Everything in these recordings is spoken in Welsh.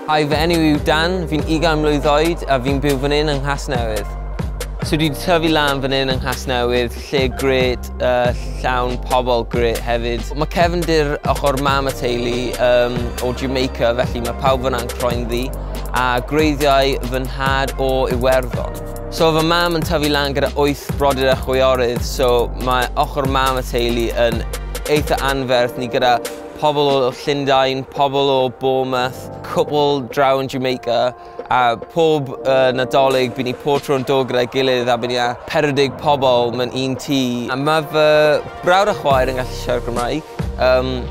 Hi, fy enw yw Dan, fi'n 20 mlwydd oed a fi'n byw fan hyn yng Nghasnewydd. So dwi wedi tyfu lan fan hyn yng Nghasnewydd, lle grêt, llawn pobl grêt hefyd. Mae cefndir ochr mam y teulu o Jamaica, felly mae pawb fyna'n croen ddu, a gwreiddiau fy nhad o Iwerddon. So fy mam yn tyfu lan gyda 8 brodyr a chwiorydd, so mae ochr mam y teulu yn eitha anferth, ni gyda pobl o Llundain, pobl o Bournemouth, cwpl draw yn Jamaica, a pob Nadolig bydd ni pob tro'n dod gyda'i gilydd a bydd ni â 40 pobl mewn un tŷ. A mae fy brawd a chwaer yn gallu siarad Cymraeg,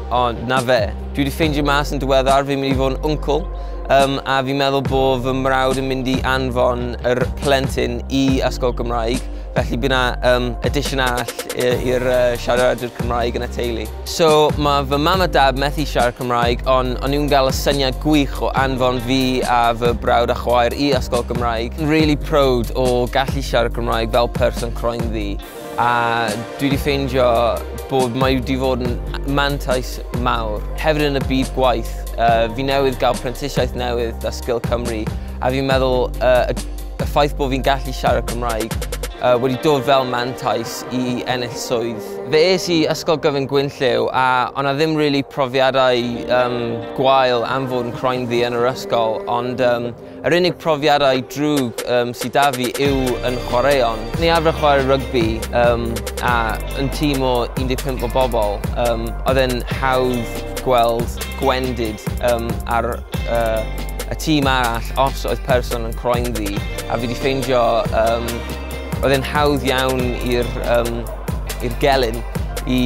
ond na fe. Dwi wedi ffeindio mas yn diweddar, fi'n mynd i fod yn wncl, a fi'n meddwl bod fy mrawd yn mynd i anfon yr plentyn i ysgol Gymraeg, felly bydd yna addition arall i'r siaradwyr Cymraeg yn y teulu. So mae fy mam a dad methu siarad Cymraeg, ond o'n nhw'n gael y syniad gwych o anfon fi a fy brawd a chwaer i ysgol Gymraeg. Really proud o gallu siarad Cymraeg fel person croen ddu, a dwi wedi ffeindio bod mae wedi fod yn mantais mawr. Hefyd yn y byd gwaith, fi newydd gael prentisiaeth newydd da Sgil Cymru, a fi'n meddwl y ffaith bod fi'n gallu siarad Cymraeg wedi dod fel mantais i ennill swydd. Fe es i Ysgol Gyfun Gwynllyw a o'na ddim really profiadau gwael am fod yn croen ddu yn yr ysgol, ond yr unig profiadau drwg sydd da fi yw yn chwaraeon. Ni arfer chwarae rygbi a yn tîm o 15 o bobl, oedd e'n hawdd gweld gwendid ar y tîm arall os oedd person yn croen ddu, a fi wedi ffeindio oedd e'n hawdd iawn i'r gelyn i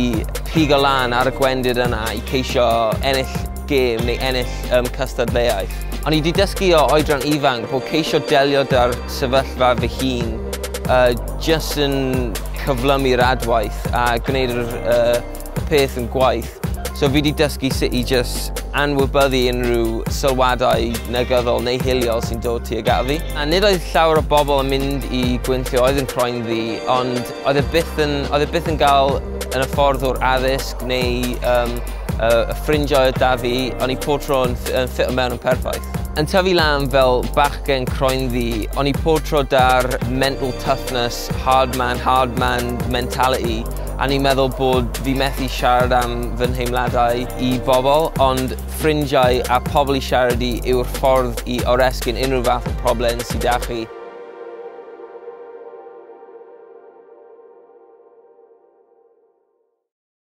pigo lan ar y gwendid yna i ceisio ennill gêm neu ennill cystadleuaeth. O'n i wedi dysgu o oedran ifanc bod ceisio delio da'r sefyllfa fy hun jyst yn cyflymu'r adwaith a gwneud y peth yn gwaith. So fi wedi dysgu sut i jyst anwybyddu unrhyw sylwadau negyddol neu hiliol sy'n dod tuag at fi. A nid oedd llawer o bobl yn mynd i Gwynllyw oedd yn croen ddu, ond oedd e byth yn gael yn y ffordd o'r addysg neu y ffrindiau da fi, o'n i pob tro yn ffit o mewn yn perffaith. Yn tyfu lan fel bachgen croen ddu, o'n i pob tro da'r mental toughness, hard man mentality, a ni'n meddwl bod fi methu siarad am fy nheimladau i bobl, ond ffrindiau a pobl i siarad i yw'r ffordd i oresgyn unrhyw fath o broblem sydd â chi.